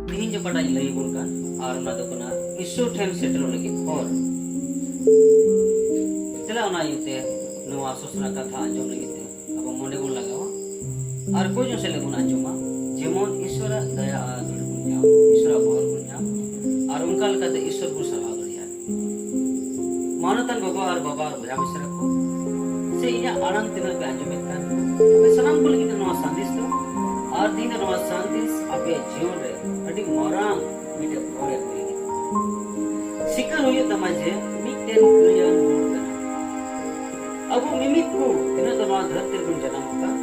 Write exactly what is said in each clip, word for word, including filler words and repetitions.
ᱛᱤᱦᱤᱧ ᱚᱠᱟᱴᱟᱜ ᱤᱧ ᱞᱟᱹᱭ ᱟᱵᱚᱱ ᱠᱟᱱ, ᱟᱨ ᱚᱱᱟ ᱫᱚ ᱠᱟᱱᱟ ᱤᱥᱥᱚᱨ ᱴᱷᱮᱱ ᱥᱮᱴᱮᱨᱚᱜ ᱞᱟᱹᱜᱤᱫ ᱦᱚᱨ᱾ ᱫᱮᱞᱟ, ᱚᱱᱟ ᱤᱭᱟᱹᱛᱮ ᱱᱚᱣᱟ ᱥᱚᱥᱱᱟ ᱠᱟᱛᱷᱟ ᱟᱸᱡᱚᱢ ᱞᱟᱹᱜᱤᱫ ᱛᱮ ᱟᱵᱚ ᱢᱚᱱᱮ ᱵᱚᱱ ᱞᱟᱜᱟᱣᱟ ᱟᱨ ᱠᱚᱭ ᱡᱚᱱ ᱥᱮᱞᱮᱫ ᱵᱚᱱ ᱟᱸᱡᱚᱢᱟ, ᱡᱮᱢᱚᱱ ᱤᱥᱥᱚᱨᱟᱜ ᱫᱟᱭᱟ ᱟᱨ ᱫᱩᱞᱟᱹᱲ ᱵᱚᱱ ᱧᱟᱢ, ᱤᱥᱥᱚᱨᱟᱜ ᱵᱚᱨ ᱵᱚᱱ ᱧᱟᱢ, ᱟᱨ ᱚᱱᱠᱟ ᱞᱮᱠᱟᱛᱮ ᱤᱥᱥᱚᱨ ᱵᱚᱱ ᱥᱟᱨᱦᱟᱣ ᱫᱟᱲᱮᱭᱟᱜᱼᱟ᱾ ᱢᱟᱱᱚᱛᱟᱱ ᱜᱚᱜᱚ ᱟᱨ ᱵᱟᱵᱟ ᱟᱨ ᱵᱚᱭᱦᱟ ᱢᱤᱥᱨᱟ ᱠᱚ, ᱥᱮ ᱤᱧᱟᱹᱜ ᱟᱲᱟᱝ ᱛᱤᱱᱟᱹᱜ ᱯᱮ ᱟᱸᱡᱚᱢᱮᱫ ᱠᱟᱱ, ᱟᱯᱮ ᱥᱟᱱᱟᱢ ᱠᱚ ᱞᱟᱹᱜᱤᱫ ᱛᱮ ᱱᱚᱣᱟ ᱥᱟᱸᱫᱮᱥ ᱫᱚ, ᱟᱨ ᱛᱤᱦᱤᱧ ᱫᱚ ᱱᱚᱣᱟ ᱥᱟᱸᱫᱮᱥ ᱟᱯᱮᱭᱟᱜ ᱡᱤᱭᱚᱱ ᱨᱮ ᱟᱹᱰᱤ ᱢᱟᱨᱟᱝ ᱢᱤᱫᱴᱮᱱ ᱦᱚᱨ ᱮ ᱟᱹᱜᱩᱭ ᱞᱟᱹᱜᱤᱫ᱾ ᱥᱤᱠᱟᱹᱨ ᱦᱩᱭᱩᱜ ᱛᱟᱢᱟ ᱡᱮ ᱢᱤᱫᱴᱮᱱ ᱠᱟᱹᱭᱟᱱ ᱦᱚᱲ ᱠᱟᱱᱟ᱾ ᱟᱵᱚ ᱢᱤᱢᱤᱫ ᱠᱚ ᱛᱤᱱᱟᱹᱜ ᱫᱚ ᱱᱚᱣᱟ ᱫᱷᱟᱹᱨᱛᱤ ᱨᱮᱵᱚᱱ ᱡᱟᱱᱟᱢ ᱟᱠᱟᱱ,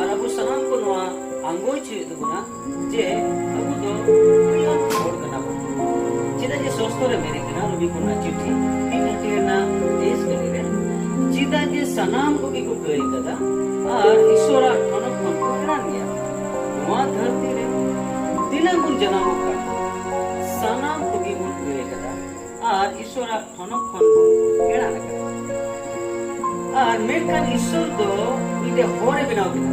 ᱟᱨ ᱟᱵᱚ ᱥᱟᱱᱟᱢ ᱠᱚ ᱱᱚᱣᱟ ᱟᱸᱜᱚᱪ ᱦᱩᱭᱩᱜ ᱛᱟᱵᱚᱱᱟ ᱡᱮ ᱟᱵᱚ ᱫᱚ ᱠᱟᱹᱭᱟᱱ ᱦᱚᱲ ᱠᱟᱱᱟ ᱵᱚᱱ᱾ ᱪᱮᱫᱟᱜ ᱡᱮ ᱥᱚᱥᱛᱚ ᱨᱮ ᱢᱮᱱᱮᱫ ᱠᱟᱱᱟ, ᱨᱚᱵᱤ ᱠᱚᱨᱱᱟ ᱪᱤᱴᱷᱤ ᱛᱤᱱ ᱦᱟᱹᱴᱤᱧ ᱨᱮᱱᱟᱜ ᱛᱮᱭᱤᱥ ᱠᱟᱹᱞᱤ ᱨᱮ, ᱪᱮᱫᱟᱜ ᱡᱮ ᱥᱟᱱᱟᱢ ᱠᱚᱜᱮ ᱠᱚ ᱠᱟᱹᱭ ᱠᱟᱫᱟ ᱟᱨ ᱤᱥᱚᱨᱟᱜ ᱴᱷᱚᱱᱚᱠ ᱠᱷᱚᱱ ᱠᱚ ᱮᱲᱟᱱ ᱜᱮᱭᱟ᱾ ᱱᱚᱣᱟ ᱫᱷᱟᱹᱨᱛᱤ ᱨᱮ ᱛᱤᱱᱟᱹᱜ ᱵᱚᱱ ᱡᱟᱱᱟᱢ ᱟᱠᱟᱱ, ᱥᱟᱱᱟᱢ ᱠᱚᱜᱮ ᱵᱚᱱ ᱠᱟᱹᱭ ᱠᱟᱫᱟ ᱟᱨ ᱤᱥᱚᱨᱟᱜ ᱴᱷᱚᱱᱚᱠ ᱠᱷᱚᱱ ᱵᱚᱱ ᱮᱲᱟᱱ ᱟᱠᱟᱱᱟ᱾ ᱟᱨ ᱢᱮᱱᱠᱷᱟᱱ ᱤᱥᱚᱨ ᱫᱚ ᱢᱤᱫᱴᱮᱱ ᱦᱚᱨ ᱮ ᱵᱮᱱᱟᱣ ᱠᱮᱫᱟ,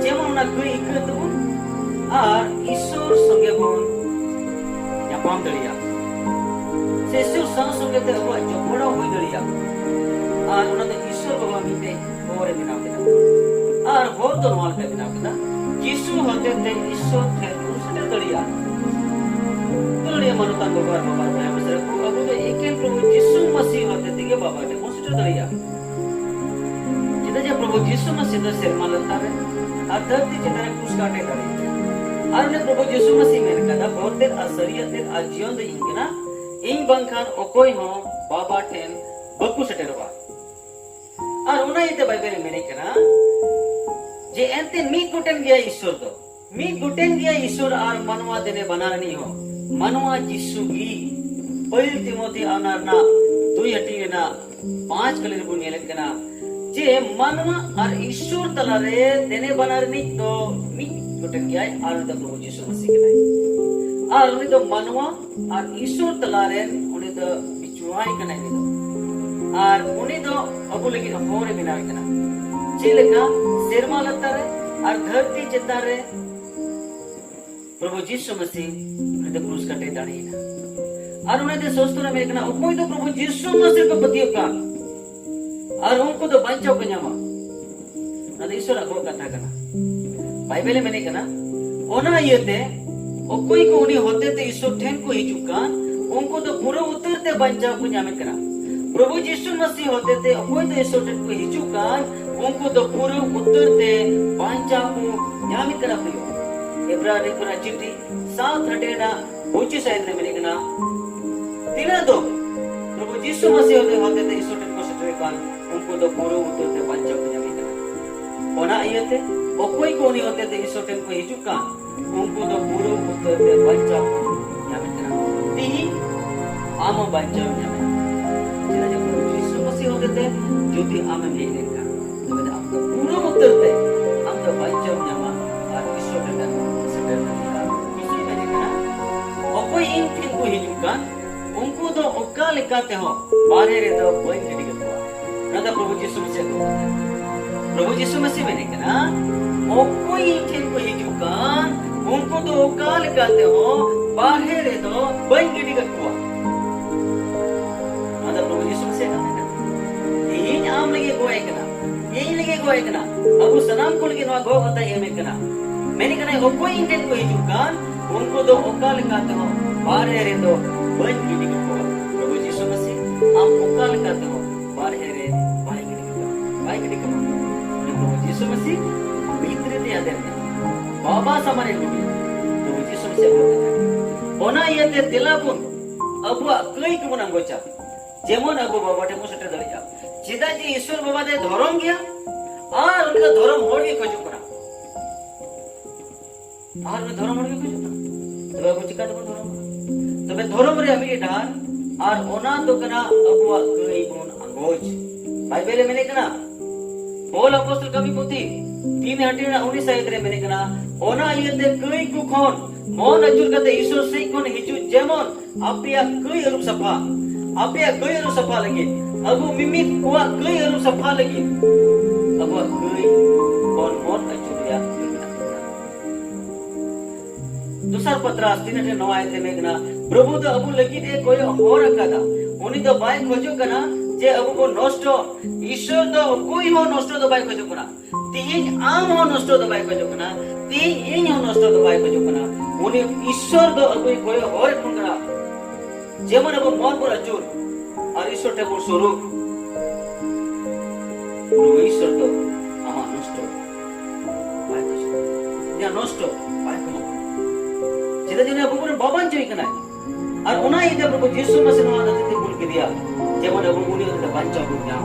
ᱡᱮᱢᱚᱱ ᱚᱱᱟ ᱠᱟᱹᱭ ᱤᱠᱟᱹ ᱛᱟᱵᱚᱱ ᱟᱨ ᱤᱥᱚᱨ ᱥᱚᱸᱜᱮ ᱵᱚᱱ ᱧᱟᱯᱟᱢ ᱫᱟᱲᱮᱭᱟᱜᱼᱟ, ᱥᱮ ᱤᱥᱚᱨ ᱥᱟᱶ ᱥᱚᱸᱜᱮ ᱛᱮ ᱟᱵᱚᱣᱟᱜ ᱡᱚᱯᱲᱟᱣ ᱦᱩᱭ ᱫᱟᱲᱮᱭᱟᱜᱼᱟ᱾ ᱟᱨ ᱚᱱᱟ ᱫᱚ ᱤᱥᱚᱨ ᱵᱟᱵᱟ ᱢᱤᱫᱴᱮᱱ ᱦᱚᱨ ᱮ ᱵᱮᱱᱟᱣ ᱠᱮᱫᱟ᱾ ᱟᱨ ᱦᱚᱨ ᱫᱚ ᱱᱚᱣᱟ ᱞᱮᱠᱟᱭ ᱵᱮᱱᱟᱣ ᱠᱮᱫᱟ, ᱡᱤᱥᱩ ᱦᱚᱛᱮᱛᱮ ᱤᱥᱚᱨ ᱴᱷᱮᱱ ᱵᱚᱱ ᱥᱮᱴᱮᱨ ᱫᱟᱲᱮᱭᱟᱜᱼᱟ᱾ ᱫᱩᱞᱟᱹᱲᱤᱭᱟᱹ ᱢᱟᱱᱚᱛᱟᱱ ᱜᱚᱜᱚ ᱟᱨ ᱵᱟᱵᱟ ᱟᱨ ᱵᱚᱭᱦᱟ ᱢᱤᱥᱨᱟ ᱠᱚ, ᱟᱵᱚ ᱫᱚ ᱮᱠᱮᱱ ᱯᱨᱚᱵᱷᱩ ᱡᱤᱥᱩ ᱢᱟᱹᱥᱤ ᱦᱚᱛᱮ ᱛᱮᱜᱮ ᱵᱟᱵᱟ ᱴᱷᱮᱱ ᱵᱚᱱ ᱥᱮᱴᱮᱨ ᱫᱟᱲᱮᱭᱟᱜᱼᱟ᱾ ᱪᱮᱫᱟᱜ ᱡᱮ ᱯᱨᱚᱵᱷᱩ ᱡᱤᱥᱩ ᱢᱟᱹᱥᱤ ᱫᱚ ᱥᱮᱨᱢᱟ ᱞᱟᱛᱟᱨ ᱨᱮ ᱟᱨ ᱫᱷᱟᱹᱨᱛᱤ ᱪᱮᱛᱟᱱ ᱨᱮ ᱠᱨᱩᱥ ᱠᱟᱴᱮ ᱫᱟᱲᱮ ᱠᱮᱫᱟ᱾ ᱟᱨ ᱚᱱᱮ ᱯᱨᱚᱵᱷᱩ ᱡᱤᱥᱩ ᱢᱟᱹᱥᱤ ᱢᱮᱱ ᱠᱟᱫᱟ, "ᱦᱚᱨ ᱛᱮᱫ ᱟᱨ ᱥᱟᱹᱨᱤᱭᱟᱹ ᱛᱮᱫ ᱟᱨ ᱡᱤᱭᱚᱱ ᱫᱚ ᱤᱧ ᱠᱟᱱᱟ, ᱤᱧ ᱵᱟᱝᱠᱷᱟᱱ ᱚᱠᱚᱭ ᱦᱚᱸ ᱵᱟᱵᱟ ᱴᱷᱮᱱ ᱵᱟᱠᱚ ᱥᱮᱴᱮᱨᱚᱜᱼᱟ᱾" ᱟᱨ ᱚᱱᱟ ᱤᱭᱟᱹᱛᱮ ᱵᱟᱭᱵᱮᱞ ᱮ ᱢᱮᱱᱮᱫ ᱠᱟᱱᱟ ᱡᱮ ᱮᱱᱛᱮ ᱢᱤᱫ ᱜᱚᱴᱮᱱ ᱜᱮᱭᱟᱭ ᱤᱥᱥᱚᱨ ᱫᱚ, ᱢᱤᱫ ᱜᱚᱴᱮᱱ ᱜᱮᱭᱟᱭ ᱤᱥᱥᱚᱨ ᱟᱨ ᱢᱟᱱᱣᱟ ᱫᱮᱱᱮ ᱵᱟᱱᱟᱨ ᱨᱤᱱᱤᱡ ᱦᱚᱸ, ᱢᱟᱱᱣᱟ ᱡᱤᱥᱩ ᱜᱮ᱾ ᱯᱟᱹᱦᱤᱞ ᱛᱤᱢᱳᱛᱷᱤ ᱚᱱᱟ ᱨᱮᱱᱟᱜ ᱫᱩᱭ ᱦᱟᱹᱴᱤᱧ ᱨᱮᱱᱟᱜ ᱯᱟᱸᱪ ᱠᱟᱹᱞᱤ ᱨᱮᱵᱚᱱ ᱧᱮᱞᱮᱫ ᱠᱟᱱᱟ ᱡᱮ ᱢᱟᱱᱣᱟ ᱟᱨ ᱤᱥᱥᱚᱨ ᱛᱟᱞᱟᱨᱮ ᱫᱮᱱᱮ ᱵᱟᱱᱟᱨ ᱨᱤᱱᱤᱡ ᱫᱚ ᱢᱤᱫ ᱜᱚᱴᱮᱱ ᱜᱮᱭᱟᱭ, ᱟᱨ ᱩᱱᱤ ᱫᱚ ᱯᱨᱚᱵᱷᱩ ᱡᱤᱥᱩ ᱢᱟᱹᱥᱤ ᱠᱟᱱᱟᱭ᱾ ᱟᱨ ᱩᱱᱤ ᱫᱚ ᱢᱟᱱᱣᱟ ᱟᱨ ᱤᱥᱥᱚᱨ ᱛᱟᱞᱟᱨᱮᱱ ᱩᱱᱤ ᱫᱚ ᱵᱤᱪᱩᱣᱟᱭ ᱠᱟᱱᱟᱭ ᱩᱱᱤ ᱫᱚ᱾ ᱟᱨ ᱩᱱᱤ ᱫᱚ ᱟᱵᱚ ᱞᱟᱹᱜᱤᱫ ᱦᱚᱨ ᱮ ᱵᱮᱱᱟᱣ ᱠᱟᱱᱟ᱾ ᱪᱮᱫ ᱞᱮᱠᱟ ᱥᱮᱨᱢᱟ ᱞᱟᱛᱟᱨ ᱨᱮ ᱟᱨ ᱫᱷᱟᱹᱨᱛᱤ ᱪᱮᱛᱟᱱ ᱨᱮ ᱯᱨᱚᱵᱷᱩ ᱡᱤᱥᱩ ᱢᱟᱹᱥᱤ ᱩᱱᱤ ᱫᱚ ᱠᱨᱩᱥ ᱠᱟᱴᱮ ᱫᱟᱲᱮᱭᱮᱱᱟ᱾ ᱟᱨ ᱚᱱᱟ ᱫᱚ ᱥᱚᱥᱛᱚ ᱨᱮ ᱢᱮᱱ ᱠᱟᱱᱟ, ᱚᱠᱚᱭ ᱫᱚ ᱯᱨᱚᱵᱷᱩ ᱡᱤᱥᱩ ᱢᱟᱹᱥᱤ ᱠᱚ ᱯᱟᱹᱛᱭᱟᱹᱜ ᱠᱟᱱ ᱟᱨ ᱩᱱᱠᱩ ᱫᱚ ᱵᱟᱧᱪᱟᱣ ᱠᱚ ᱧᱟᱢᱟ᱾ ᱚᱱᱟ ᱫᱚ ᱤᱥᱚᱨᱟᱜ ᱜᱚᱜ ᱠᱟᱛᱷᱟ ᱠᱟᱱᱟ᱾ ᱵᱟᱭᱵᱮᱞ ᱮ ᱢᱮᱱᱮᱫ ᱠᱟᱱᱟ, ᱚᱱᱟ ᱤᱭᱟᱹᱛᱮ ᱚᱠᱚᱭ ᱠᱚ ᱩᱱᱤ ᱦᱚᱛᱮᱛᱮ ᱤᱥᱚᱨ ᱴᱷᱮᱱ ᱠᱚ ᱦᱤᱡᱩᱜ ᱠᱟᱱ, ᱩᱱᱠᱩ ᱫᱚ ᱯᱩᱨᱟᱹ ᱩᱛᱟᱹᱨ ᱛᱮ ᱵᱟᱧᱪᱟᱣ ᱠᱚ ᱧᱟᱢᱮᱫ ᱠᱟᱱᱟ᱾ ᱯᱨᱚᱵᱷᱩ ᱡᱤᱥᱩ ᱢᱟᱹᱥᱤ ᱦᱚᱛᱮᱛᱮ ᱚᱠᱚᱭ ᱫᱚ ᱤᱥᱚᱨ ᱴᱷᱮᱱ ᱠᱚ ᱦᱤᱡᱩᱜ ᱠᱟᱱ, ᱩᱱᱠᱩ ᱫᱚ ᱯᱩᱨᱟᱹ ᱩᱛᱟᱹᱨ ᱛᱮ ᱵᱟᱧᱪᱟᱣ ᱠᱚ ᱧᱟᱢᱮᱫ ᱠᱟᱱᱟ᱾ ᱦᱩᱭᱩᱜ ᱮᱵᱨᱟᱱᱤ ᱠᱚ ᱨᱮᱱᱟᱜ ᱪᱤᱴᱷᱤ ᱥᱟᱛ ᱦᱟᱹᱴᱤᱧ ᱨᱮᱱᱟᱜ ᱯᱚᱸᱪᱤᱥ ᱟᱭᱟᱛ ᱨᱮ ᱢᱮᱱᱮᱫ ᱠᱟᱱᱟ, ᱛᱤᱱᱟᱹᱜ ᱫᱚ ᱯᱨᱚᱵᱷᱩ ᱡᱤᱥᱩ ᱢᱟᱹᱥᱤ ᱦᱚᱛᱮᱛᱮ ᱤᱥᱚᱨ ᱴᱷᱮᱱ ᱠᱚ ᱥᱮᱴᱮᱨᱚᱜ ᱠᱟᱱ, ᱩᱱᱠᱩ ᱫᱚ ᱯᱩᱨᱟᱹ ᱩᱛᱟᱹᱨ ᱛᱮ ᱵᱟᱧᱪᱟᱣ ᱠᱚ ᱧᱟᱢᱮᱫ ᱠᱟᱱᱟ᱾ ᱚᱱᱟ ᱤᱭᱟᱹᱛᱮ ᱚᱠᱚᱭ ᱠᱚ ᱩᱱᱤ ᱦᱚᱛᱮᱛᱮ ᱤᱥᱚᱨ ᱴᱷᱮᱱ ᱠᱚ ᱦᱤᱡᱩᱜ ᱠᱟᱱ, ᱩᱱᱠᱩ ᱫᱚ ᱯᱩᱨᱟᱹ ᱩᱛᱟᱹᱨ ᱛᱮ ᱵᱟᱧᱪᱟᱣ ᱠᱚ ᱧᱟᱢᱮᱫ ᱠᱟᱱᱟ᱾ ᱛᱤᱦᱤᱧ ᱟᱢ ᱦᱚᱸ ᱵᱟᱧᱪᱟᱣ ᱧᱟᱢᱮᱫ ᱠᱟᱱᱟ᱾ ᱪᱮᱫᱟᱜ ᱡᱮ ᱯᱨᱚᱵᱷᱩ ᱡᱤᱥᱩ ᱢᱟᱹᱥᱤ ᱦᱚᱛᱮᱛᱮ ᱡᱩᱫᱤ ᱟᱢᱮᱢ ᱦᱮᱡ ᱞᱮᱱᱠᱷᱟᱱ, ᱛᱚᱵᱮ ᱫᱚ ᱟᱢ ᱫᱚ ᱯᱩᱨᱟᱹ ᱩᱛᱟᱹᱨ ᱛᱮ ᱟᱢ ᱫᱚ ᱵᱟᱧᱪᱟᱣ ᱧᱟᱢᱟ ᱟᱨ ᱤᱥᱚᱨ ᱴᱷᱮᱱ ᱥᱮᱴᱮᱨ ᱫᱟᱲᱮᱭᱟᱜᱼᱟ᱾ ᱡᱤᱥᱩᱭ ᱢᱮᱱᱮᱫ ᱠᱟᱱᱟ, ᱚᱠᱚᱭ ᱤᱧ ᱴᱷᱮᱱ ᱠᱚ ᱦᱤᱡᱩᱜ ᱠᱟᱱ, ᱩᱱᱠᱩ ᱫᱚ ᱚᱠᱟ ᱞᱮᱠᱟ ᱛᱮᱦᱚᱸ ᱵᱟᱨᱦᱮ ᱨᱮᱫᱚ ᱵᱟᱹᱧ ᱜᱤᱰᱤ ᱠᱟᱠᱚᱣᱟ᱾ ᱚᱱᱟ ᱫᱚ ᱯᱨᱚᱵᱷᱩ ᱡᱤᱥᱩ ᱢᱟᱹᱥᱤ ᱠᱚ ᱢᱮᱱᱟ᱾ ᱯᱨᱚᱵᱷᱩ ᱡᱤᱥᱩ ᱢᱟᱹᱥᱤ ᱢᱮᱱᱮᱫ ᱠᱟᱱᱟ, ᱚᱠᱚᱭ ᱤᱧ ᱴᱷᱮᱱ ᱠᱚ ᱦᱤᱡᱩᱜ ᱠᱟᱱ, ᱩᱱᱠᱩ ᱫᱚ ᱚᱠᱟ ᱞᱮᱠᱟ ᱛᱮᱦᱚᱸ ᱵᱟᱨᱦᱮ ᱨᱮᱫᱚ ᱵᱟᱹᱧ ᱜᱤᱰᱤ ᱠᱟᱠᱚᱣᱟ᱾ ᱚᱱᱟ ᱫᱚ ᱯᱨᱚᱵᱷᱩ ᱡᱤᱥᱩ ᱢᱟᱹᱥᱤ ᱠᱟᱛᱷᱟ ᱠᱟᱱᱟ᱾ ᱛᱮᱦᱮᱧ ᱟᱢ ᱞᱟᱹᱜᱤᱫ ᱜᱚᱜ ᱮ ᱠᱟᱱᱟ, ᱤᱧ ᱞᱟᱹᱜᱤᱫ ᱜᱚᱜ ᱮ ᱠᱟᱱᱟ, ᱟᱵᱚ ᱥᱟᱱᱟᱢ ᱠᱚ ᱞᱟᱹᱜᱤᱫ ᱱᱚᱣᱟ ᱜᱚᱜ ᱠᱟᱛᱷᱟᱭ ᱮᱢᱮᱫ ᱠᱟᱱᱟ᱾ ᱢᱮᱱᱮᱫ ᱠᱟᱱᱟᱭ, ᱚᱠᱚᱭ ᱤᱧ ᱴᱷᱮᱱ ᱠᱚ ᱦᱤᱡᱩᱜ ᱠᱟᱱ, ᱩᱱᱠᱩ ᱫᱚ ᱚᱠᱟ ᱞᱮᱠᱟ ᱛᱮᱦᱚᱸ ᱵᱟᱨᱦᱮ ᱨᱮᱫᱚ ᱵᱟᱹᱧ ᱜᱤᱰᱤ ᱠᱟᱠᱚᱣᱟ᱾ ᱯᱨᱚᱵᱷᱩ ᱡᱤᱥᱩ ᱢᱟᱹᱥᱤ ᱟᱢ ᱚᱠᱟ ᱞᱮᱠᱟ ᱛᱮᱦᱚᱸ ᱵᱟᱨᱦᱮ ᱨᱮ ᱵᱟᱭ ᱜᱤᱰᱤ ᱠᱟᱠᱚᱣᱟ, ᱵᱟᱭ ᱜᱤᱰᱤ ᱠᱟᱠᱚᱣᱟ᱾ ᱩᱱᱤ ᱯᱨᱚᱵᱷᱩ ᱡᱤᱥᱩ ᱢᱟᱹᱥᱤ ᱵᱷᱤᱛᱨᱤ ᱛᱮ ᱟᱫᱮᱨ ᱢᱮ, ᱵᱟᱵᱟ ᱥᱟᱢᱟᱝ ᱨᱮ ᱞᱩᱢᱤ᱾ ᱯᱨᱚᱵᱷᱩ ᱡᱤᱥᱩ ᱢᱟᱹᱥᱤ ᱟᱵᱚ ᱠᱟᱛᱷᱟ᱾ ᱚᱱᱟ ᱤᱭᱟᱹᱛᱮ ᱫᱮᱞᱟ ᱵᱚᱱ ᱟᱵᱚᱣᱟᱜ ᱠᱟᱹᱭ ᱠᱚᱵᱚᱱ ᱟᱸᱜᱚᱪᱟ, ᱡᱮᱢᱚᱱ ᱟᱵᱚ ᱵᱟᱵᱟ ᱴᱷᱮᱱ ᱵᱚᱱ ᱥᱮᱴᱮᱨ ᱫᱟᱲᱮᱭᱟᱜᱼᱟ᱾ ᱪᱮᱫᱟᱜ ᱡᱮ ᱤᱥᱚᱨ ᱵᱟᱵᱟ ᱫᱚᱭ ᱫᱷᱚᱨᱚᱢ ᱜᱮᱭᱟ ᱟᱨ ᱩᱱᱤ ᱫᱚ ᱫᱷᱚᱨᱚᱢ ᱦᱚᱲ ᱜᱮ ᱠᱷᱚᱡᱚᱜ ᱠᱟᱱᱟ᱾ ᱟᱨ ᱩᱱᱤ ᱫᱷᱚᱨᱚᱢ ᱦᱚᱲ ᱜᱮ ᱠᱷᱚᱡᱚᱜ ᱠᱟᱱᱟ᱾ ᱛᱚᱵᱮ ᱟᱵᱚ ᱪᱤᱠᱟ ᱛᱮᱵᱚᱱ ᱫᱷᱚᱨᱚᱢ? ᱛᱚᱵᱮ ᱫᱷᱚᱨᱚᱢ ᱨᱮᱭᱟᱜ ᱢᱤᱫ ᱰᱟᱦᱟᱨ, ᱟᱨ ᱚᱱᱟ ᱫᱚ ᱠᱟᱱᱟ ᱟᱵᱚᱣᱟᱜ ᱠᱟᱹᱭ ᱵᱚᱱ ᱟᱸᱜᱚᱪ᱾ ᱵᱟᱭᱵᱮᱞ ᱮ ᱢᱮᱱᱮᱫ ᱠᱟᱱᱟ, ᱯᱚᱞ ᱟᱯᱚᱥᱛᱚᱞ ᱠᱟᱹᱢᱤ ᱯᱩᱛᱷᱤ ᱛᱤᱱ ᱦᱟᱹᱴᱤᱧ ᱨᱮᱱᱟᱜ ᱩᱱᱤᱥ ᱟᱭᱟᱛ ᱨᱮ ᱢᱮᱱᱮᱫ ᱠᱟᱱᱟ, ᱚᱱᱟ ᱤᱭᱟᱹᱛᱮ ᱠᱟᱹᱭ ᱠᱚ ᱠᱷᱚᱱ ᱢᱚᱱ ᱟᱹᱪᱩᱨ ᱠᱟᱛᱮ ᱤᱥᱚᱨ ᱥᱮᱫ ᱠᱷᱚᱱ ᱦᱤᱡᱩᱜ, ᱡᱮᱢᱚᱱ ᱟᱯᱮᱭᱟᱜ ᱠᱟᱹᱭ ᱟᱹᱨᱩᱵ ᱥᱟᱯᱷᱟ, ᱟᱯᱮᱭᱟᱜ ᱠᱟᱹᱭ ᱟᱹᱨᱩᱵ ᱥᱟᱯᱷᱟ ᱞᱟᱹᱜᱤᱫ, ᱟᱵᱚ ᱢᱤᱢᱤᱫ ᱠᱚᱣᱟᱜ ᱠᱟᱹᱭ ᱟᱹᱨᱩᱵ ᱥᱟᱯᱷᱟ ᱞᱟᱹᱜᱤᱫ ᱟᱵᱚᱣᱟᱜ ᱠᱟᱹᱭ ᱵᱚᱱ ᱢᱚᱱ ᱟᱹᱪᱩᱨ ᱨᱮᱭᱟᱜ ᱠᱟᱹᱢᱤ ᱢᱮᱱᱟᱜ ᱛᱟᱵᱚᱱᱟ᱾ ᱫᱚᱥᱟᱨ ᱯᱟᱛᱨᱟᱥ ᱛᱤᱱᱟᱹᱜ ᱨᱮ ᱱᱚᱣᱟ ᱮᱛᱮ ᱢᱮ ᱠᱟᱱᱟ, ᱯᱨᱚᱵᱷᱩ ᱫᱚ ᱟᱵᱚ ᱞᱟᱹᱜᱤᱫ ᱮ ᱠᱚᱭᱚᱜ ᱦᱚᱨ ᱟᱠᱟᱫᱟ᱾ ᱩᱱᱤ ᱫᱚ ᱵᱟᱭ ᱠᱷᱚᱡᱚᱜ ᱠᱟᱱᱟ ᱡᱮ ᱟᱵᱚ ᱵᱚᱱ ᱱᱚᱥᱴᱚ᱾ ᱤᱥᱚᱨ ᱫᱚ ᱚᱠᱚᱭ ᱦᱚᱸ ᱱᱚᱥᱴᱚ ᱫᱚ ᱵᱟᱭ ᱠᱷᱚᱡᱚᱜ ᱠᱟᱱᱟ᱾ ᱛᱤᱦᱤᱧ ᱟᱢ ᱦᱚᱸ ᱱᱚᱥᱴᱚ ᱫᱚ ᱵᱟᱭ ᱠᱷᱚᱡᱚᱜ ᱠᱟᱱᱟ᱾ ᱛᱤᱦᱤᱧ ᱤᱧ ᱦᱚᱸ ᱱᱚᱥᱴᱚ ᱫᱚ ᱵᱟᱭ ᱠᱷᱚᱡᱚᱜ ᱠᱟᱱᱟ᱾ ᱩᱱᱤ ᱤᱥᱚᱨ ᱫᱚ ᱟᱵᱚᱭ ᱠᱚᱭᱚᱜ ᱦᱚᱨ ᱮᱫ ᱵᱚᱱ ᱠᱟᱱᱟ᱾ ᱡᱮᱢᱚᱱ ᱟᱵᱚ ᱢᱚᱱ ᱵᱚᱱ ᱟᱹᱪᱩᱨ ᱟᱨ ᱤᱥᱚᱨ ᱴᱷᱮᱱ ᱵᱚᱱ ᱥᱩᱨᱩᱜ, ᱱᱩᱭ ᱤᱥᱚᱨ ᱫᱚ ᱟᱢᱟᱜ ᱱᱚᱥᱴᱚ ᱵᱟᱭ ᱠᱷᱚᱡᱚᱜ ᱠᱟᱱᱟ᱾ ᱤᱧᱟᱹᱜ ᱱᱚᱥᱴᱚ ᱵᱟᱭ ᱠᱷᱚᱡᱚᱜ ᱠᱟᱱᱟ᱾ ᱪᱮᱫᱟᱜ ᱡᱮ ᱩᱱᱤ ᱟᱵᱚ ᱵᱚᱱ ᱵᱟᱵᱟᱱ ᱦᱚᱪᱚᱭ ᱠᱟᱱᱟᱭ᱾ ᱟᱨ ᱚᱱᱟ ᱤᱭᱟᱹᱛᱮ ᱯᱨᱚᱵᱷᱩ ᱡᱤᱥᱩ ᱢᱟᱥᱤ ᱱᱚᱣᱟ ᱫᱷᱟᱹᱨᱛᱤ ᱛᱮ ᱠᱩᱞ ᱠᱮᱫᱮᱭᱟ, ᱡᱮᱢᱚᱱ ᱟᱵᱚ ᱩᱱᱤ ᱦᱚᱛᱮᱛᱮ ᱵᱟᱧᱪᱟᱣ ᱵᱚᱱ ᱧᱟᱢ᱾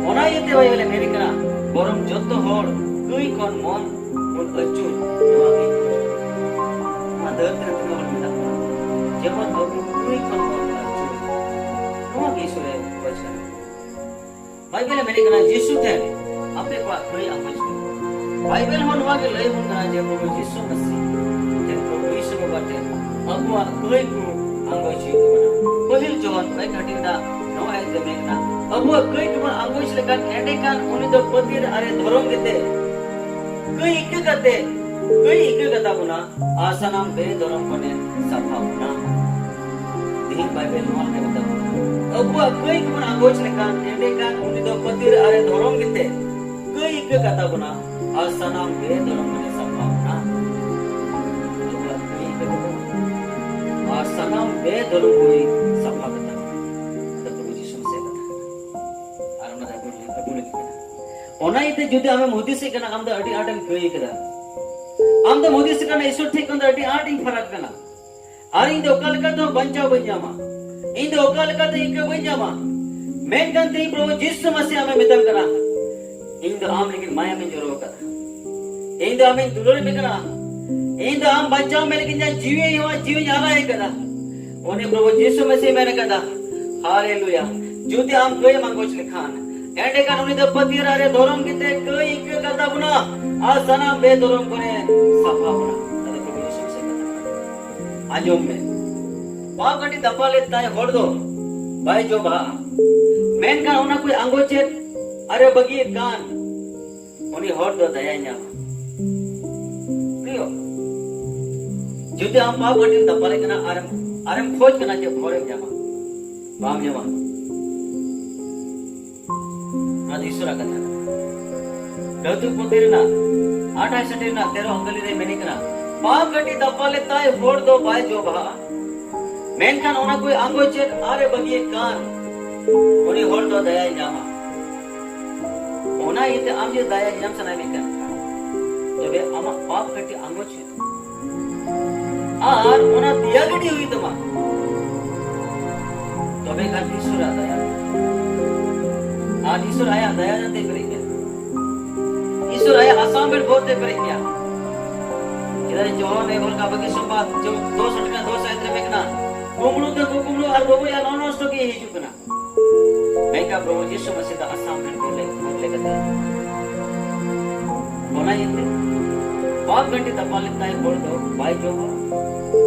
ᱚᱱᱟ ᱤᱭᱟᱹᱛᱮ ᱵᱟᱭᱵᱮᱞ ᱮ ᱢᱮᱱᱮ ᱠᱟᱱᱟ, ᱵᱚᱨᱚᱝ ᱡᱚᱛᱚ ᱦᱚᱲ ᱠᱟᱹᱭ ᱠᱷᱚᱱ ᱢᱚᱱ ᱵᱚᱱ ᱟᱹᱪᱩᱨ, ᱱᱚᱣᱟ ᱜᱮ ᱠᱷᱚᱡᱽ ᱠᱟᱱᱟ᱾ ᱱᱚᱣᱟ ᱫᱷᱟᱹᱨᱛᱤ ᱨᱮ ᱛᱤᱱᱟᱹᱜ ᱦᱚᱲ ᱢᱮᱱᱟᱜ ᱵᱚᱱᱟ, ᱡᱮᱢᱚᱱ ᱟᱵᱚ ᱠᱟᱹᱭ ᱠᱷᱚᱱ ᱢᱚᱱ ᱵᱚᱱ ᱟᱹᱪᱩᱨ, ᱱᱚᱣᱟ ᱜᱮ ᱤᱥᱚᱨᱮ ᱠᱷᱚᱡᱽ ᱠᱟᱱᱟ᱾ ᱵᱟᱭᱵᱮᱞ ᱮ ᱢᱮᱱᱮᱫ ᱠᱟᱱᱟ, ᱡᱤᱥᱩ ᱴᱷᱮᱱ ᱟᱯᱮ ᱠᱚᱣᱟᱜ ᱠᱟᱹᱭ ᱟᱸᱜᱚᱪ ᱯᱮ᱾ ᱵᱟᱭᱵᱮᱞ ᱦᱚᱸ ᱱᱚᱣᱟ ᱜᱮ ᱞᱟᱹᱭ ᱟᱵᱚᱱ ᱠᱟᱱᱟ ᱡᱮ ᱯᱨᱚᱵᱷᱩ ᱡᱤᱥᱩ ᱢᱟᱥᱤ ᱴᱷᱮᱱ, ᱯᱨᱚᱵᱷᱩ ᱡᱤᱥᱩ ᱵᱟᱵᱟ ᱴᱷᱮᱱ ᱟᱵᱚᱣᱟᱜ ᱠᱟᱹᱭ ᱠᱚ ᱟᱸᱜᱚᱪ ᱦᱩᱭᱩᱜ ᱛᱟᱵᱚᱱᱟ᱾ ᱯᱟᱹᱦᱤᱞ ᱡᱚᱦᱚᱱ ᱯᱮ ᱠᱟᱹᱴᱤᱡ ᱨᱮᱱᱟᱜ ᱱᱚᱣᱟ ᱮ ᱢᱮᱱ ᱠᱟᱱᱟ, ᱟᱵᱚᱣᱟᱜ ᱠᱟᱹᱭ ᱠᱚᱵᱚᱱ ᱟᱸᱜᱚᱪ ᱞᱮᱠᱷᱟᱱ, ᱮᱸᱰᱮᱠᱷᱟᱱ ᱩᱱᱤ ᱫᱚ ᱯᱟᱹᱛᱭᱟᱹᱨ ᱟᱨᱮ ᱫᱷᱚᱨᱚᱢ ᱠᱟᱛᱮ ᱠᱟᱹᱭ ᱤᱠᱟᱹ ᱠᱟᱛᱮ, ᱠᱟᱹᱭ ᱤᱠᱟᱹ ᱠᱟᱛᱟ ᱵᱚᱱᱟ᱾ ᱟᱨ ᱥᱟᱱᱟᱢ ᱵᱮᱫᱷᱚᱨᱚᱢ ᱠᱷᱚᱱᱮ ᱥᱟᱯᱷᱟ ᱵᱚᱱᱟ᱾ ᱛᱮᱦᱮᱧ ᱵᱟᱭᱵᱮᱞ ᱱᱚᱣᱟ ᱞᱮᱠᱟ ᱢᱮᱛᱟ ᱵᱚᱱᱟ, ᱟᱵᱚᱣᱟᱜ ᱠᱟᱹᱭ ᱠᱚᱵᱚᱱ ᱟᱸᱜᱚᱪ ᱞᱮᱠᱷᱟᱱ, ᱮᱸᱰᱮᱠᱷᱟᱱ ᱩᱱᱤ ᱫᱚ ᱯᱟᱹᱛᱭᱟᱹᱨ ᱟᱨᱮ ᱫᱷᱚᱨᱚᱢ ᱠᱟᱛᱮ ᱠᱟᱹᱭ ᱤᱠᱟᱹ ᱠᱟᱛᱟ ᱵᱚᱱᱟ᱾ ᱟᱨ ᱥᱟᱱᱟᱢ ᱵᱮᱫᱷᱚᱨᱚᱢ ᱠᱷᱚᱱᱮ ᱥᱟᱯᱷᱟ ᱵᱚᱱᱟ᱾ ᱟᱵᱚᱣᱟᱜ ᱠᱟᱹᱭ ᱤᱠᱟᱹ ᱠᱟᱛᱟ ᱵᱚᱱᱟ᱾ ᱟᱨ ᱥᱟᱱᱟᱢ ᱵᱮᱫᱷᱚᱨᱚᱢ ᱠᱷᱚᱱᱮ ᱥᱟᱯᱷᱟ ᱠᱟᱛᱟ ᱵᱚᱱᱟ᱾ ᱟᱫᱚ ᱯᱨᱚᱵᱷᱩ ᱡᱤᱥᱩ ᱢᱟᱥᱤᱭᱟᱜ ᱠᱟᱛᱷᱟ ᱠᱟᱱᱟ᱾ ᱟᱨ ᱚᱱᱟ ᱫᱚ ᱟᱵᱚ, ᱟᱵᱚ ᱞᱟᱹᱜᱤᱫ ᱠᱟᱱᱟ᱾ ᱚᱱᱟ ᱤᱭᱟᱹᱛᱮ ᱡᱩᱫᱤ ᱟᱢᱮᱢ ᱦᱩᱫᱤᱥᱮᱫ ᱠᱟᱱᱟ, ᱟᱢ ᱫᱚ ᱟᱹᱰᱤ ᱟᱸᱴᱮᱢ ᱠᱟᱹᱭ ᱠᱟᱫᱟ, ᱟᱢ ᱫᱚᱢ ᱦᱩᱫᱤᱥᱮᱫ ᱠᱟᱱᱟ, ᱤᱥᱚᱨ ᱴᱷᱮᱱ ᱠᱷᱚᱱ ᱫᱚ ᱟᱹᱰᱤ ᱟᱸᱴ ᱤᱧ ᱯᱷᱟᱨᱟᱠ ᱠᱟᱱᱟ, ᱟᱨ ᱤᱧ ᱫᱚ ᱚᱠᱟ ᱞᱮᱠᱟᱛᱮᱦᱚᱸ ᱵᱟᱧᱪᱟᱣ ᱵᱟᱹᱧ ᱧᱟᱢᱟ, ᱤᱧ ᱫᱚ ᱚᱠᱟ ᱞᱮᱠᱟᱛᱮ ᱤᱠᱟᱹ ᱵᱟᱹᱧ ᱧᱟᱢᱟ᱾ ᱢᱮᱱᱠᱷᱟᱱ ᱛᱮᱦᱮᱧ ᱯᱨᱚᱵᱷᱩ ᱡᱤᱥᱩ ᱢᱟᱥᱤ ᱟᱢᱮ ᱢᱮᱛᱟᱢ ᱠᱟᱱᱟ, ᱤᱧ ᱫᱚ ᱟᱢ ᱞᱟᱹᱜᱤᱫ ᱢᱟᱭᱟᱢᱤᱧ ᱡᱚᱨᱚ ᱟᱠᱟᱫᱟ, ᱤᱧ ᱫᱚ ᱟᱢᱤᱧ ᱫᱩᱞᱟᱹᱲ ᱢᱮ ᱠᱟᱱᱟ, ᱤᱧ ᱫᱚ ᱟᱢ ᱵᱟᱧᱪᱟᱣ ᱢᱮ ᱞᱟᱹᱜᱤᱫ ᱤᱧᱟᱹᱜ ᱡᱤᱣᱤ ᱦᱚᱸ ᱡᱤᱣᱤᱧ ᱟᱞᱟᱭ ᱠᱟᱫᱟ᱾ ᱩᱱᱤ ᱯᱨᱚᱵᱷᱩ ᱡᱤᱥᱩ ᱢᱟᱥᱤ ᱢᱮᱱ ᱠᱟᱫᱟ, ᱦᱟᱞᱮᱞᱩᱭᱟ, ᱡᱩᱫᱤ ᱟᱢ ᱠᱟᱹᱭ ᱮᱢ ᱟᱸᱜᱚᱪ ᱞᱮᱠᱷᱟᱱ, ᱮᱸᱰᱮᱠᱷᱟᱱ ᱩᱱᱤ ᱫᱚ ᱯᱟᱹᱛᱭᱟᱹᱨ ᱟᱨᱮ ᱫᱷᱚᱨᱚᱢ ᱠᱟᱛᱮ ᱠᱟᱹᱭ ᱤᱠᱟᱹ ᱠᱟᱛᱟ ᱵᱚᱱᱟ ᱟᱨ ᱥᱟᱱᱟᱢ ᱵᱮᱫᱷᱚᱨᱚᱢ ᱠᱷᱚᱱᱮ ᱥᱟᱯᱷᱟ ᱵᱚᱱᱟ᱾ ᱟᱫᱚ ᱯᱨᱚᱵᱷᱩ ᱡᱤᱥᱩ ᱢᱟᱥᱤ ᱠᱟᱛᱷᱟ ᱠᱟᱱᱟ᱾ ᱟᱸᱡᱚᱢ ᱢᱮ, ᱯᱟᱯ ᱠᱟᱹᱴᱤᱡ ᱫᱟᱯᱟᱞ ᱞᱮᱫ ᱛᱟᱭ ᱦᱚᱲ ᱫᱚ ᱵᱟᱭ ᱡᱚ ᱵᱟᱦᱟᱜᱼᱟ, ᱢᱮᱱᱠᱷᱟᱱ ᱚᱱᱟ ᱠᱚᱭ ᱟᱸᱜᱚᱪᱮᱫ ᱟᱨᱮ ᱵᱟᱹᱜᱤᱭᱮᱫ ᱠᱟᱱ, ᱩᱱᱤ ᱦᱚᱲ ᱫᱚ ᱫᱟᱭᱟᱭ ᱧᱟᱢᱟ᱾ ᱯᱨᱤᱭᱚ, ᱡᱩᱫᱤ ᱟᱢ ᱯᱟᱯ ᱜᱷᱟᱹᱴᱤᱢ ᱫᱟᱯᱟᱞᱮᱫ ᱠᱟᱱᱟ ᱟᱨᱮᱢ, ᱟᱨᱮᱢ ᱠᱷᱚᱡ ᱠᱟᱱᱟ ᱡᱮ ᱦᱚᱲᱮᱢ ᱧᱟᱢᱟ, ᱵᱟᱢ ᱧᱟᱢᱟ᱾ ᱚᱱᱟ ᱫᱚ ᱤᱥᱚᱨᱟᱜ ᱠᱟᱛᱷᱟ ᱠᱟᱱᱟ᱾ ᱠᱟᱹᱣᱛᱩᱠ ᱯᱩᱛᱷᱤ ᱨᱮᱱᱟᱜ ᱟᱴᱷᱟᱥ ᱨᱮᱱᱟᱜ ᱛᱮᱨᱚ ᱟᱝᱜᱟᱞᱤ ᱨᱮ ᱢᱮᱱᱮ ᱠᱟᱱᱟ, ᱯᱟᱯ ᱜᱷᱟᱹᱴᱤ ᱫᱟᱯᱟᱞᱮᱫ ᱛᱟᱭ ᱦᱚᱲ ᱫᱚ ᱵᱟᱭ ᱡᱚ ᱵᱟᱦᱟᱜᱼᱟ, ᱢᱮᱱᱠᱷᱟᱱ ᱚᱱᱟ ᱠᱚᱭ ᱟᱸᱜᱚᱪᱮᱫ ᱟᱨᱮ ᱵᱟᱹᱜᱤᱭᱮᱫ ᱠᱟᱱ, ᱩᱱᱤ ᱦᱚᱲ ᱫᱚ ᱫᱟᱭᱟᱭ ᱧᱟᱢᱟ᱾ ᱚᱱᱟ ᱤᱭᱟᱹᱛᱮ ᱟᱢ ᱡᱩᱫᱤ ᱫᱟᱭᱟ ᱧᱟᱢ ᱥᱟᱱᱟᱭᱮᱫ ᱢᱮ ᱠᱷᱟᱱ, ᱛᱚᱵᱮ ᱟᱢᱟᱜ ᱯᱟᱯ ᱠᱟᱹᱴᱤᱡ ᱟᱸᱜᱚᱪ ᱦᱩᱭᱩᱜ ᱛᱟᱢᱟ᱾ ᱟᱨ ᱚᱱᱟ ᱫᱮᱭᱟ ᱜᱤᱰᱤ ᱦᱩᱭᱩᱜ ᱛᱟᱢᱟ᱾ ᱛᱚᱵᱮ ᱠᱷᱟᱱ ᱤᱥᱚᱨᱟᱜ ᱫᱟᱭᱟ᱾ ᱟᱨ ᱤᱥᱚᱨ ᱟᱭᱟᱜ ᱫᱟᱭᱟ ᱛᱮ ᱯᱮᱨᱮᱡ ᱢᱮᱭᱟ᱾ ᱤᱥᱚᱨ ᱟᱭᱟᱜ ᱟᱥᱟᱢ ᱵᱮᱲ ᱵᱷᱳᱨ ᱛᱮ ᱯᱮᱨᱮᱡ ᱢᱮᱭᱟ᱾ ᱪᱮᱫᱟᱜ ᱡᱚᱦᱚᱱ ᱮ ᱚᱞ ᱠᱟᱜ ᱵᱟᱹᱜᱤ ᱥᱚᱢᱵᱟᱫ ᱡᱚ ᱫᱚᱥ ᱨᱮᱱᱟᱜ ᱫᱚᱥ ᱟᱭᱟᱛ ᱨᱮ ᱢᱮᱱᱟᱜ ᱠᱟᱱᱟ, ᱠᱩᱢᱲᱩ ᱛᱮ ᱠᱩᱠᱢᱩ ᱟᱨ ᱵᱟᱹᱵᱩᱭᱟᱜ ᱱᱚᱱᱚᱥᱴᱚ ᱜᱮ ᱦᱤᱡᱩᱜ ᱠᱟᱱᱟ᱾ ᱢᱮᱱᱠᱷᱟᱱ ᱯᱨᱚᱵᱷᱩ ᱡᱤᱥᱩ ᱢᱟᱥᱤ ᱫᱚ ᱟᱥᱟᱢ ᱨᱮᱱ ᱦᱚᱲ ᱞᱮ-, ᱦᱚᱲ ᱞᱮᱠᱟᱛᱮ᱾ ᱚᱱᱟ ᱤᱭᱟᱹᱛᱮ ᱯᱟᱯ ᱜᱷᱟᱹᱴᱤ ᱫᱟᱯᱟᱞ ᱞᱮᱱ ᱛᱟᱭ ᱦᱚᱲ ᱫᱚ ᱵᱟᱭ ᱡᱚᱢᱟ᱾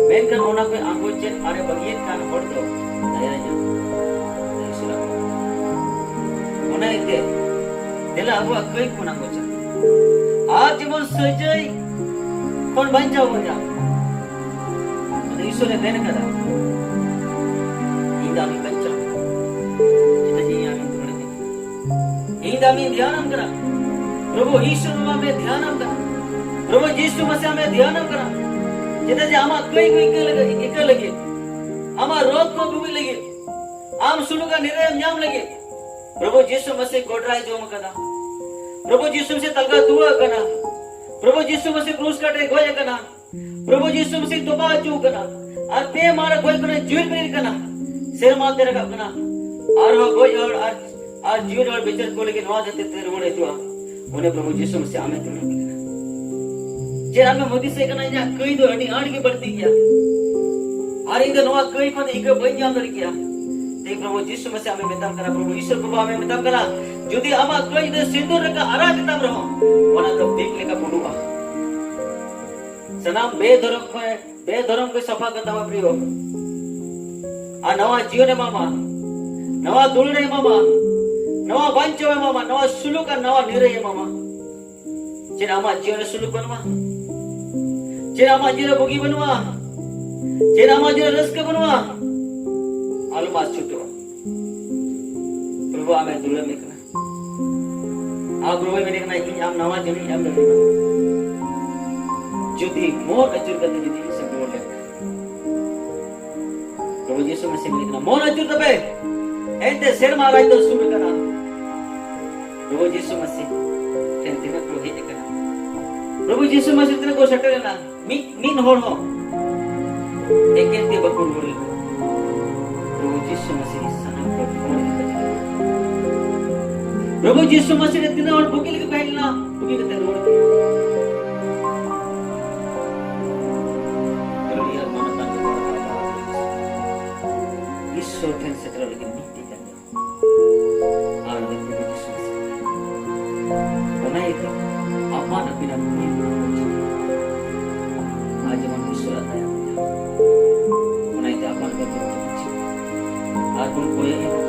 ᱢᱮᱱᱠᱷᱟᱱ ᱚᱱᱟ ᱠᱚᱭ ᱟᱸᱜᱚᱪ ᱪᱮᱫ ᱟᱨᱮ ᱵᱟᱹᱜᱤᱭᱮᱫ ᱠᱟᱱ ᱦᱚᱲ ᱫᱚ ᱫᱟᱭᱟᱭ ᱧᱟᱢᱟ᱾ ᱤᱥᱚᱨᱟᱜ ᱠᱟᱛᱷᱟ᱾ ᱚᱱᱟ ᱤᱭᱟᱹᱛᱮ ᱫᱮᱞᱟ ᱟᱵᱚᱣᱟᱜ ᱠᱟᱹᱭ ᱠᱚ ᱟᱸᱜᱚᱪᱟ᱾ ᱟᱨ ᱡᱮᱢᱚᱱ ᱥᱟᱹᱡᱟᱹᱭ ᱠᱷᱚᱱ ᱵᱟᱧᱪᱟᱣ ᱵᱚᱱ ᱧᱟᱢ᱾ ᱟᱫᱚ ᱤᱥᱚᱨᱮ ᱢᱮᱱ ᱠᱟᱫᱟ, ᱤᱧ ᱫᱚ ᱟᱢᱤᱧ ᱵᱟᱧᱪᱟᱣ᱾ ᱪᱮᱫᱟᱜ ᱡᱮ ᱤᱧ ᱟᱢᱤᱧ ᱫᱩᱞᱟᱹᱲ ᱠᱟᱫᱟ᱾ ᱤᱧ ᱫᱚ ᱟᱢᱤᱧ ᱫᱷᱮᱭᱟᱱᱟᱢ ᱠᱟᱱᱟ᱾ ᱯᱨᱚᱵᱷᱩ ᱤᱥᱚᱨ ᱵᱟᱵᱟ ᱟᱢᱮ ᱫᱷᱮᱭᱟᱱᱟᱢ ᱠᱟᱱᱟ᱾ ᱯᱨᱚᱵᱷᱩ ᱡᱤᱥᱩ ᱢᱟᱥᱤ ᱟᱢᱮ ᱫᱷᱮᱭᱟᱱᱟᱢ ᱠᱟᱱᱟ᱾ ᱪᱮᱫᱟᱜ ᱡᱮ ᱟᱢᱟᱜ ᱠᱟᱹᱭ ᱠᱚ ᱤᱠᱟᱹ ᱞᱟᱹᱜᱤᱫ, ᱤᱠᱟᱹ ᱞᱟᱹᱜᱤᱫ, ᱟᱢᱟᱜ ᱨᱳᱜᱽ ᱠᱚ ᱵᱩᱜᱤ ᱞᱟᱹᱜᱤᱫ, ᱟᱢ ᱥᱩᱞᱩᱠ ᱟᱨ ᱱᱤᱨᱟᱹᱭᱮᱢ ᱧᱟᱢ ᱞᱟᱹᱜᱤᱫ, ᱯᱨᱚᱵᱷᱩ ᱡᱤᱥᱩ ᱢᱟᱥᱤ ᱜᱚᱰᱨᱟᱭ ᱡᱚᱢ ᱠᱟᱫᱟ᱾ ᱯᱨᱚᱵᱷᱩ ᱡᱤᱥᱩ ᱢᱟᱥᱤ ᱛᱟᱞᱜᱟ ᱛᱩᱣᱟᱹ ᱠᱟᱱᱟ᱾ ᱯᱨᱚᱵᱷᱩ ᱡᱤᱥᱩ ᱢᱟᱥᱤ ᱠᱨᱩᱥ ᱠᱟᱴᱮ ᱜᱚᱡ ᱟᱠᱟᱱᱟ᱾ ᱯᱨᱚᱵᱷᱩ ᱡᱤᱥᱩ ᱢᱟᱥᱤ ᱛᱚᱯᱟ ᱦᱚᱪᱚ ᱠᱟᱱᱟ᱾ ᱟᱨ ᱯᱮ ᱢᱟᱦᱟ ᱨᱮ ᱜᱚᱡ ᱠᱷᱚᱱᱮ ᱡᱤᱣᱮᱫ ᱵᱮᱨᱮᱫ ᱠᱟᱱᱟ᱾ ᱥᱮᱨᱢᱟ ᱛᱮ ᱨᱟᱠᱟᱵ ᱠᱟᱱᱟ᱾ ᱟᱨᱦᱚᱸ ᱜᱚᱡ ᱦᱚᱲ ᱟᱨ, ᱟᱨ ᱡᱤᱣᱮᱫ ᱦᱚᱲ ᱵᱤᱪᱟᱹᱨ ᱠᱚ ᱞᱟᱹᱜᱤᱫ ᱱᱚᱣᱟ ᱫᱷᱟᱹᱨᱛᱤ ᱛᱮ ᱨᱩᱣᱟᱹᱲ ᱦᱤᱡᱩᱜᱼᱟ᱾ ᱩᱱᱤ ᱯᱨᱚᱵᱷᱩ ᱡᱤᱥᱩ ᱢᱟᱥᱤ ᱟᱢᱮ ᱫᱩᱞᱟᱹᱲ ᱠᱟᱱᱟ᱾ ᱪᱮᱫ ᱟᱢᱮᱢ ᱦᱩᱫᱤᱥᱮᱫ ᱠᱟᱱᱟ, ᱤᱧᱟᱹᱜ ᱠᱟᱹᱭ ᱫᱚ ᱟᱹᱰᱤ ᱟᱸᱴ ᱜᱮ ᱵᱟᱹᱲᱛᱤ ᱜᱮᱭᱟ᱾ ᱟᱨ ᱤᱧ ᱫᱚ ᱱᱚᱣᱟ ᱠᱟᱹᱭ ᱠᱷᱚᱱ ᱤᱠᱟᱹ ᱵᱟᱹᱧ ᱧᱟᱢ ᱫᱟᱲᱮ ᱠᱮᱭᱟ᱾ ᱛᱮᱦᱮᱧ ᱯᱨᱚᱵᱷᱩ ᱡᱤᱥᱩ ᱢᱟᱥᱤ ᱟᱢᱮ ᱢᱮᱛᱟᱢ ᱠᱟᱱᱟ, ᱯᱨᱚᱵᱷᱩ ᱤᱥᱚᱨ ᱵᱟᱵᱟ ᱟᱢᱮ ᱢᱮᱛᱟᱢ ᱠᱟᱱᱟ, ᱡᱩᱫᱤ ᱟᱢᱟᱜ ᱠᱟᱹᱭ ᱫᱚ ᱥᱤᱸᱫᱩᱨ ᱞᱮᱠᱟ ᱟᱨᱟᱜ ᱜᱮᱛᱟᱢ ᱨᱮᱦᱚᱸ, ᱚᱱᱟ ᱫᱚ ᱵᱤᱧ ᱞᱮᱠᱟ ᱯᱩᱸᱰᱩᱜᱼᱟ᱾ ᱥᱟᱱᱟᱢ ᱵᱮᱫᱷᱚᱨᱚᱢ ᱠᱷᱚᱱ, ᱵᱮᱫᱷᱚᱨᱚᱢ ᱠᱚᱭ ᱥᱟᱯᱷᱟ ᱠᱟᱛᱟᱢᱟ ᱯᱨᱤᱭᱚ᱾ ᱟᱨ ᱱᱟᱣᱟ ᱡᱤᱭᱚᱱᱮ ᱮᱢᱟᱢᱟ, ᱱᱟᱣᱟ ᱫᱩᱞᱟᱹᱲᱮ ᱮᱢᱟᱢᱟ, ᱱᱟᱣᱟ ᱵᱟᱧᱪᱟᱣ ᱮᱢᱟᱢᱟ, ᱱᱟᱣᱟ ᱥᱩᱞᱩᱠ ᱟᱨ ᱱᱟᱣᱟ ᱱᱤᱨᱟᱹᱭ ᱮᱢᱟᱢᱟ᱾ ᱪᱮᱫ ᱟᱢᱟᱜ ᱡᱤᱭᱚᱱ ᱨᱮ ᱥᱩᱞᱩᱠ ᱵᱟᱹᱱᱩᱜᱼᱟ? ᱪᱮᱫ ᱟᱢᱟᱜ ᱡᱤᱭᱚᱱ ᱨᱮ ᱵᱩᱜᱤ ᱵᱟᱹᱱᱩᱜᱼᱟ? ᱪᱮᱫ ᱟᱢᱟᱜ ᱡᱤᱭᱚᱱ ᱨᱮ ᱨᱟᱹᱥᱠᱟᱹ ᱵᱟᱹᱱᱩᱜᱼᱟ? ᱟᱞᱚᱢ ᱟᱹᱪᱩᱨᱚᱜᱼᱟ᱾ ᱯᱨᱚᱵᱷᱩ ᱟᱢᱮ ᱫᱩᱞᱟᱹᱲ ᱢᱮ ᱠᱟᱱᱟ᱾ ᱟᱨ ᱯᱨᱚᱵᱷᱩᱭ ᱢᱮᱱᱮ ᱠᱟᱱᱟ, ᱤᱧ ᱟᱢ ᱱᱟᱣᱟ ᱡᱤᱭᱚᱱᱤᱧ ᱮᱢ ᱫᱟᱲᱮᱭᱟᱢᱟ᱾ ᱡᱩᱫᱤ ᱢᱚᱱ ᱟᱹᱪᱩᱨ ᱠᱟᱛᱮ ᱡᱩᱫᱤ ᱤᱧ ᱥᱮᱫ ᱨᱩᱣᱟᱹᱲ ᱞᱮᱱᱠᱷᱟᱱ᱾ ᱯᱨᱚᱵᱷᱩ ᱡᱤᱥᱩ ᱢᱟᱥᱤ ᱢᱮᱱᱮ ᱠᱟᱱᱟ, ᱢᱚᱱ ᱟᱹᱪᱩᱨ ᱛᱟᱯᱮ, ᱮᱱᱛᱮ ᱥᱮᱨᱢᱟ ᱨᱟᱡᱽ ᱫᱚ ᱥᱩᱨ ᱟᱠᱟᱱᱟ᱾ ᱯᱨᱚᱵᱷᱩ ᱡᱤᱥᱩ ᱢᱟᱥᱤ ᱴᱷᱮᱱ ᱛᱤᱱᱟᱹᱜ ᱠᱚ ᱦᱮᱡ ᱟᱠᱟᱱᱟ, ᱯᱨᱚᱵᱷᱩ ᱡᱤᱥᱩ ᱢᱟᱥᱤ ᱛᱤᱱᱟᱹᱜ ᱠᱚ ᱥᱮᱴᱮᱨ ᱮᱱᱟ, ᱢᱤᱫ, ᱢᱤᱫ ᱦᱚᱲ ᱦᱚᱸ ᱮᱠᱮᱱ ᱛᱮ ᱵᱟᱠᱚ ᱨᱩᱣᱟᱹᱲ ᱞᱮᱱᱟ᱾ ᱯᱨᱚᱵᱷᱩ ᱡᱤᱥᱩ ᱢᱟᱥᱤ ᱥᱟᱱᱟᱢ ᱠᱚ ᱦᱚᱲ ᱞᱮᱠᱟ ᱪᱟᱞᱟᱣ᱾ ᱯᱨᱚᱵᱷᱩ ᱡᱤᱥᱩ ᱢᱟᱥᱤ ᱨᱮ ᱛᱤᱱᱟᱹᱜ ᱦᱚᱲ ᱵᱩᱜᱤ ᱞᱟᱹᱜᱤᱫ ᱠᱚ ᱦᱮᱡ ᱞᱮᱱᱟ, ᱵᱩᱜᱤ ᱠᱟᱛᱮ ᱨᱩᱣᱟᱹᱲ ᱠᱮᱫᱟ᱾ ᱦᱟᱞᱮᱞᱩᱭᱟ, ᱢᱟᱱᱚᱛᱟᱱ ᱡᱚᱛᱚ ᱦᱚᱲ ᱵᱟᱵᱟ ᱤᱥᱚᱨ ᱴᱷᱮᱱ ᱥᱮᱴᱮᱨᱚᱜ ᱞᱟᱹᱜᱤᱫ ᱢᱤᱫᱴᱮᱡ ᱠᱟᱱ ᱜᱮᱭᱟ᱾ ᱟᱨ ᱩᱱᱤ ᱯᱨᱚᱵᱷᱩ ᱡᱤᱥᱩ ᱢᱟᱥᱤ᱾ ᱚᱱᱟ ᱤᱭᱟᱹᱛᱮ ᱟᱯᱟᱱ ᱟᱹᱯᱤᱱᱟᱜ ᱠᱩᱲᱤ ᱠᱚᱲᱟ ᱠᱚ ᱪᱮᱫ? ᱟᱨ ᱡᱮᱢᱚᱱ ᱤᱥᱚᱨᱟᱜ ᱫᱟᱭᱟ ᱠᱚ ᱧᱟᱢ᱾ ᱚᱱᱟ ᱤᱭᱟᱹᱛᱮ ᱟᱯᱟᱱ ᱟᱹᱯᱤᱱ ᱠᱩᱲᱤ ᱠᱚ ᱪᱮᱫ? ᱟᱨ ᱵᱚᱱ ᱠᱚᱭᱚᱜ ᱮᱫᱟ᱾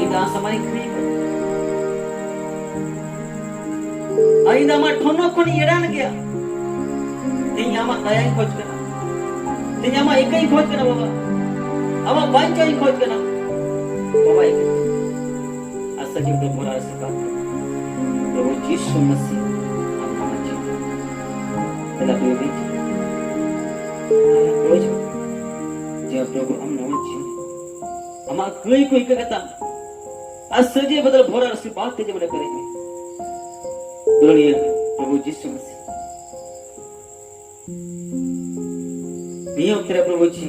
ᱤᱧ ᱫᱚ ᱟᱢ ᱥᱟᱢᱟᱝ ᱨᱤᱧ ᱠᱷᱟᱹᱲᱤ ᱠᱟᱱᱟ᱾ ᱟᱨ ᱤᱧ ᱫᱚ ᱟᱢᱟᱜ ᱴᱷᱚᱱᱚᱠ ᱠᱷᱚᱱᱤᱧ ᱮᱲᱟᱱ ᱜᱮᱭᱟ᱾ ᱛᱮᱦᱮᱧ ᱟᱢᱟᱜ ᱫᱟᱭᱟᱧ ᱠᱷᱚᱡᱽ ᱠᱟᱱᱟ᱾ ᱛᱮᱦᱮᱧ ᱟᱢᱟᱜ ᱤᱠᱟᱹᱧ ᱠᱷᱚᱡᱽ ᱠᱟᱱᱟ ᱵᱟᱵᱟ᱾ ᱟᱢᱟᱜ ᱵᱟᱧᱪᱟᱣᱤᱧ ᱠᱷᱚᱡᱽ ᱠᱟᱱᱟ ᱵᱟᱵᱟ, ᱤᱠᱟᱹ᱾ ᱟᱨ ᱥᱟᱹᱨᱤ ᱫᱚ ᱵᱷᱚᱨᱟ ᱥᱮ ᱵᱟᱝ? ᱯᱨᱚᱵᱷᱩ ᱡᱤᱥᱩ ᱢᱟᱥᱤ ᱟᱢ ᱟᱢᱟᱜ ᱡᱤᱣᱤ ᱛᱮᱞᱟ ᱫᱩᱭ ᱢᱮ᱾ ᱟᱨ ᱠᱷᱚᱡᱽ ᱡᱮ ᱯᱨᱚᱵᱷᱩ ᱟᱢ ᱱᱚᱣᱟ ᱡᱤᱣᱤ ᱟᱢᱟᱜ ᱠᱟᱹᱭ ᱠᱚ ᱤᱠᱟᱹ ᱠᱟᱛᱟ ᱟᱨ ᱥᱟᱹᱡᱮ ᱵᱚᱫᱚᱞ ᱵᱷᱚᱨᱟ ᱥᱮ ᱵᱟᱝ ᱛᱮ ᱡᱮ ᱵᱚᱞᱮ ᱠᱚᱨᱮ ᱢᱮ᱾ ᱫᱩᱞᱟᱹᱲᱤᱭᱟᱹ ᱯᱨᱚᱵᱷᱩ ᱡᱤᱥᱩ ᱢᱟᱥᱤ, ᱱᱤᱭᱟᱹ ᱚᱠᱛᱮ ᱨᱮ ᱯᱨᱚᱵᱷᱩ ᱡᱤ,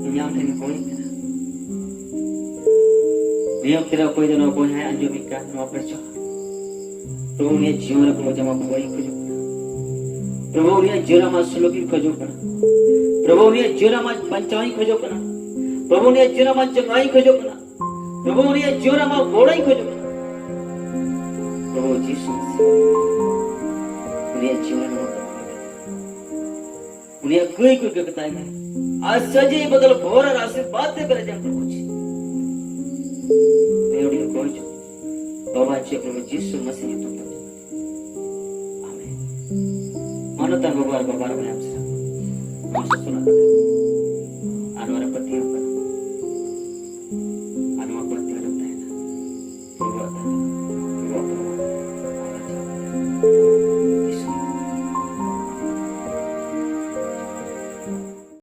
ᱤᱧ ᱟᱢ ᱴᱷᱮᱱ ᱠᱚᱭ ᱠᱟᱱᱟ᱾ ᱱᱤᱭᱟᱹ ᱚᱠᱛᱮ ᱨᱮ ᱚᱠᱚᱭ ᱫᱚ ᱱᱚᱣᱟ ᱵᱚᱭᱦᱟᱭ ᱟᱸᱡᱚᱢᱮᱫ ᱠᱟᱱ, ᱱᱚᱣᱟ ᱯᱮ ᱪᱚ᱾ ᱯᱨᱚᱵᱷᱩ, ᱩᱱᱤᱭᱟᱜ ᱡᱤᱭᱚᱱ ᱨᱮ ᱯᱨᱚᱵᱷᱩ ᱡᱮ ᱟᱢᱟᱜ ᱵᱷᱟᱹᱞᱟᱹᱭ ᱤᱧ ᱠᱷᱚᱡᱚᱜ ᱠᱟᱱᱟ᱾ ᱯᱨᱚᱵᱷᱩ, ᱩᱱᱤᱭᱟᱜ ᱡᱤᱭᱚᱱ ᱨᱮ ᱟᱢᱟᱜ ᱥᱩᱞᱩᱠ ᱤᱧ ᱠᱷᱚᱡᱚᱜ ᱠᱟᱱᱟ᱾ ᱯᱨᱚᱵᱷᱩ, ᱩᱱᱤᱭᱟᱜ ᱡᱤᱭᱚᱱ ᱨᱮ ᱟᱢᱟᱜ ᱵᱟᱧᱪᱟᱣ ᱤᱧ ᱠᱷᱚᱡᱚᱜ ᱠᱟᱱᱟ᱾ ᱯᱨᱚᱵᱷᱩ, ᱩᱱᱤᱭᱟᱜ ᱡᱤᱭᱚᱱ ᱨᱮ ᱟᱢᱟᱜ ᱪᱟᱸᱜᱟ ᱤᱧ ᱠᱷᱚᱡᱚᱜ ᱠᱟᱱᱟ᱾ ᱯᱨᱚᱵᱷᱩ, ᱩᱱᱤᱭᱟᱜ ᱡᱤᱭᱚᱱ ᱨᱮ ᱟᱢᱟᱜ ᱜᱚᱲᱚ ᱤᱧ ᱠᱷᱚᱡᱚᱜ ᱠᱟᱱᱟ᱾ ᱯᱨᱚᱵᱷᱩ ᱡᱤᱥᱩ ᱢᱟᱥᱤ, ᱩᱱᱤᱭᱟᱜ ᱡᱤᱭᱚᱱ ᱨᱮ ᱱᱚᱣᱟ ᱠᱟᱹᱢᱤ ᱠᱟᱛᱮ ᱩᱱᱤᱭᱟᱜ ᱠᱟᱹᱭ ᱠᱚ ᱤᱠᱟᱹ ᱠᱟᱛᱟᱭ ᱢᱮ᱾ ᱟᱨ ᱥᱟᱹᱡᱟᱹᱭ ᱵᱚᱫᱚᱞ ᱵᱷᱚᱨ ᱟᱨ ᱟᱥᱤᱨᱵᱟᱫ ᱛᱮ ᱯᱮᱨᱮᱡ ᱮᱢ ᱯᱨᱚᱵᱷᱩ ᱡᱤ᱾ ᱱᱤᱭᱟᱹ ᱵᱟᱵᱟ ᱪᱮᱫ ᱯᱨᱚᱵᱷᱩ ᱡᱤᱥᱩ ᱢᱟᱹᱥᱤ ᱧᱩᱛᱩᱢ ᱛᱮ᱾ ᱟᱢᱮᱱ᱾ ᱢᱟᱱᱚᱛᱟᱱ ᱜᱚᱜᱚ ᱟᱨ ᱵᱟᱵᱟ ᱨᱮ ᱵᱚᱱ ᱮᱢ ᱥᱟᱨᱦᱟᱣ᱾ ᱱᱚᱣᱟ ᱥᱟᱥᱚᱱ ᱟᱠᱟᱫᱟ᱾